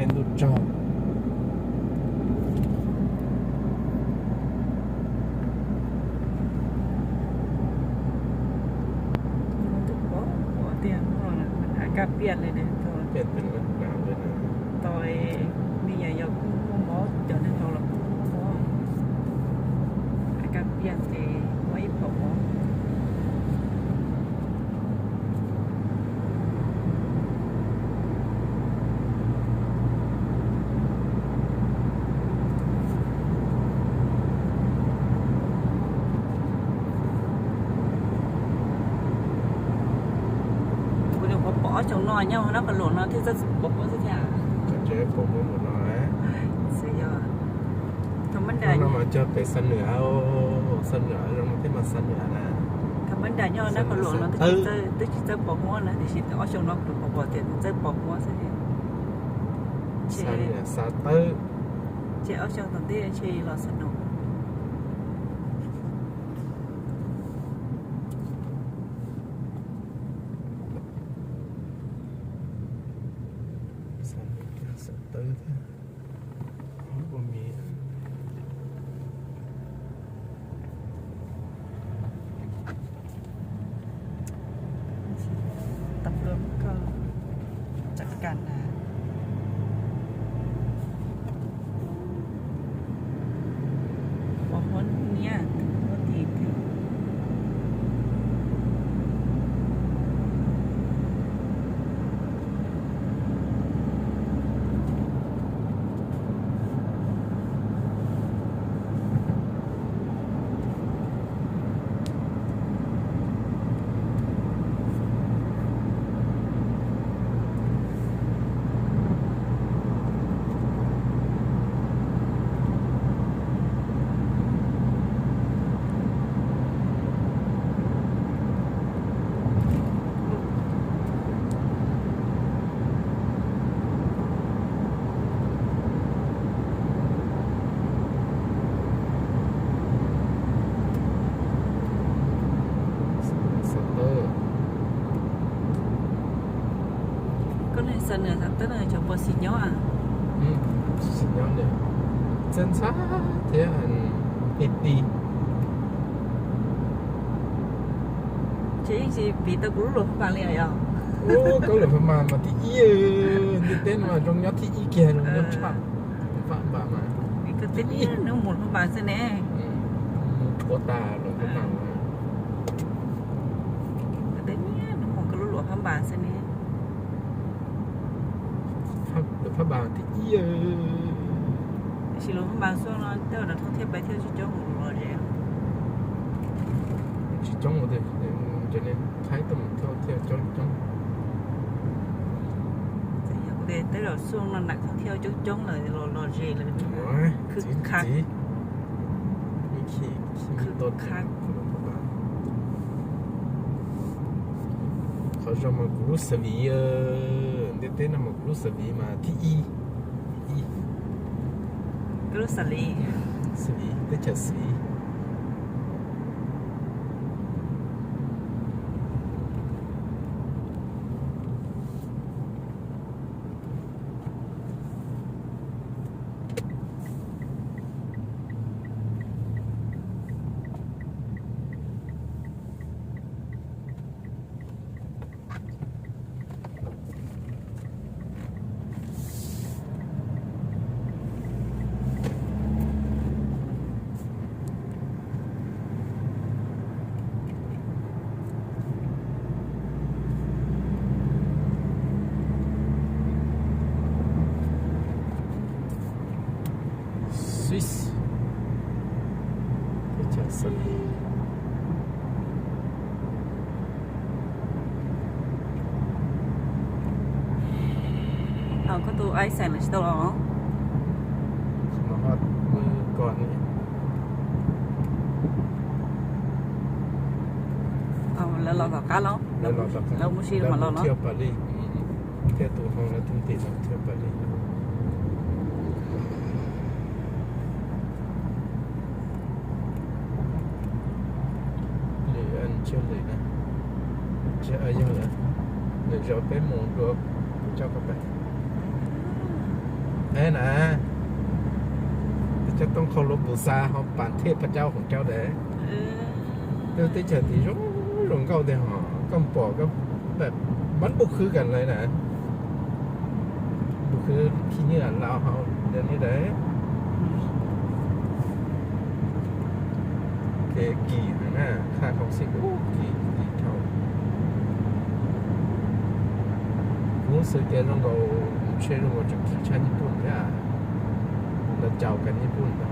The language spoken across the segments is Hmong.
Ntuj tsaug. Tiag, a kaj piaj li, tau me nyuam yaus kuj muaj mob, cov neeg laus los kuj muaj mob, a kaj piaj ces muaj ib phaum mob. Kuv nyuam qhuav pom ob xyoos no nyob hauv nab qhov luam no thiaj txawj pom huab xwb thiab. Tseem pom huab mus no. Xwb yog thaum mab nram no mas cog pem xa nws, xa nws zoo no thiab mas xa nws na. Thaum mab nram nyob nab qhov luam no twb tsis txawj pom huab na, tiam sis ob xyoos no kuv pom pom tias txawj pom huab xwb. Xa nws xa tawb. Ces ob xyoos tom ntej ntshe los xa nws. Xa nws xa tawb thiab. Ua me Tập lượt cơ chặt cành nè. Pom huab hnyiab, huab tim tim. Koj leej xa nws xav teb no cov puas xis nyob a? Xis nyob ntawm txaj ntxhab thiab ti ti. Ces yeej tsis piv tau kuv lub luam phab npas li os. Koj lub luam phab npas mas thib ib, ntiaj teb no zoo nyob thib ib kiag, zoo nyob tshaj. Phab npas mas koj teb niaj hnub mus phab npas xwb ne. Mus puas tas luam phab npas mas. Koj teb niaj hnub mus koj lub luam phab npas xwb ne. Luam phab npas thib ib. Tiam sis luam phab npas xub no tej zaum nws thauj thiaj pais thiaj coob coob mus los zem. Tsis coob ua twg, cov niag Thaib tuaj mus thauj thiaj coob coob. Tej zaum xub no nws thauj thiaj coob coob lawm los los zem lawm. Khwv khav. Khwv khav. Qhov zoo mas kuv lub xav viv, ntiaj teb no mas kuv lub xav viv mas thib ib. Koj lub xav viv, xav viv teb chaws xav viv. Swiss, teb chaws Xav Lis. Koj tus ice lawm tsis tau los? Lawv los tom qab los, lawv mus si mas los no. Thiaj tus ho lawv tus ntim no thiaj pais li. Lwm, tsiaj lwm na, tsiaj yog lawm, lwm zaus peb mus dua, kuv coj koj pais. Eb na, cov tooj qhau lub pus xa ho pas thiaj pab caub hoom caub de. Lub teb chaws tim zoo zoo nkauj tiag hos koj pom koj pab npuj khwb kas lawm na. Npuj khwb khib nywj laus hauv de ni de. Kev kim na, qha khoom xim ub kim kim dhau. Kuv xav tias zoo nkaus, ntshe zoo nkaus tseem kim tshaj Nyij Pooj thiab. Los caum kiag Nyij Pooj ntag.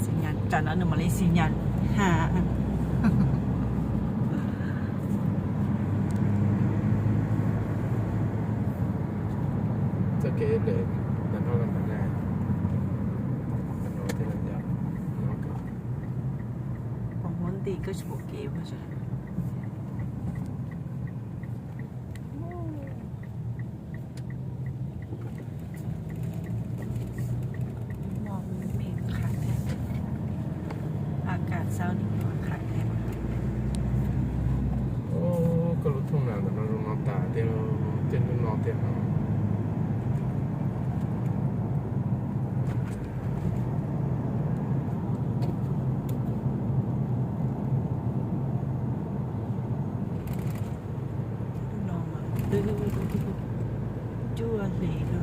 Xi nyas tsam no nws mam li xi nyas ha. Txoj kev lawm ntawm no los ntawm na. Ntawm no thiaj li yog no. Pom huab nti koj tsis pom kev mas. Moj me qham thiab, a kas xaub ni qham thiab. Koj lub thooj nas ntawm no zoo no tas tiag, tej lub no tiag no. Lub no mas twb cuaj hlis no,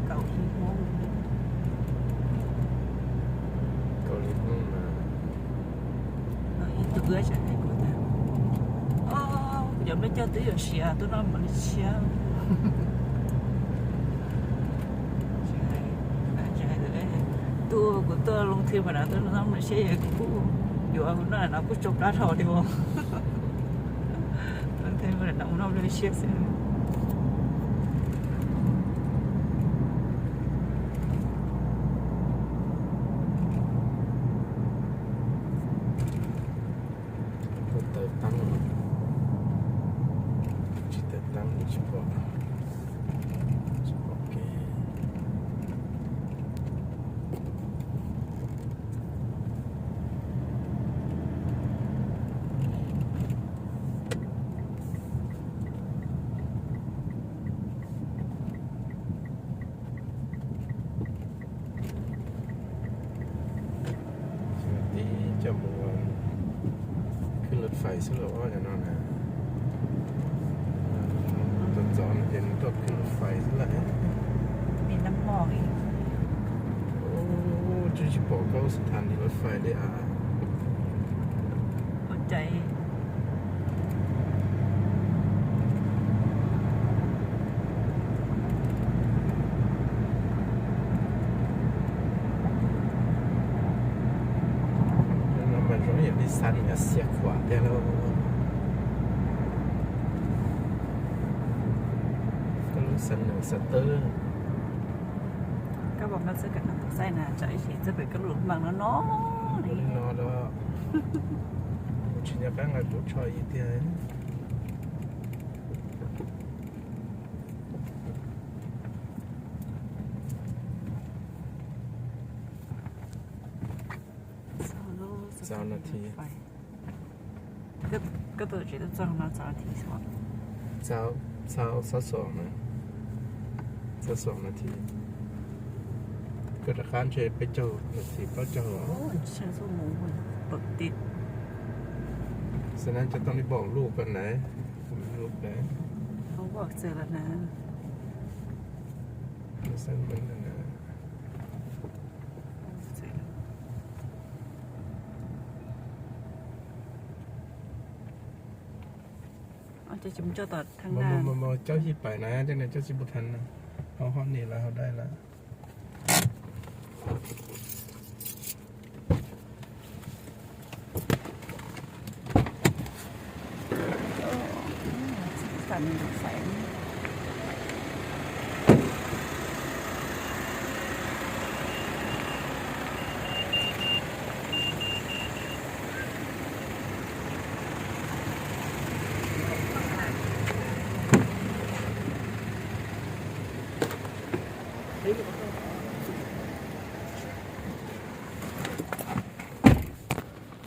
kaum hli Hmoob. Kaum hli Hmoob na. Ib tug wb tseem hais kuv tias, o, kuv cov nplooj coj twb yuav siav, tuaj noj mam li tshiab. Tuaj kuv tuaj loo thwj mas na, tuaj noj mam li tshiab, kuv kuj yuav kuv noj no kuj tsau plab dhau li os. Loo thwj mas na, noj mam li tshiab xwb. Kuv taws tab, tsis taws tab tsis pom, tsis pom kev. Tib coj mus khwb lub fais xwb los ob cov no na. Ntxov ntxov no ces nws tuaj khwb lub fais xwb lawm. Twb tsis pom koj lub xab thas ntim lub fais li as. No mas zoo ib yam li xa nws xiav khuam tiag lauj. Koj lub xa nws xa twb. Koj pom koj txoj kev no tus xaij na, tsam ib sim txoj kev koj lub hmoov no no li no los, kuv tsis nco qab nqa kuv tsho ib tiag. Xaus nas this. Koj tus tsev tuaj txog no xaus nas this xwb. Xaus, xaus xaus nas, xaus xaus nas this. Koj rov qab ntshe peb caug nas this plaub caug los. Xav nas cov tau li npaum luj koj na, luj na. Cov xyim pais na, cov no cov xyim pais na, ho ho nim lawm ho dai lawm. Ib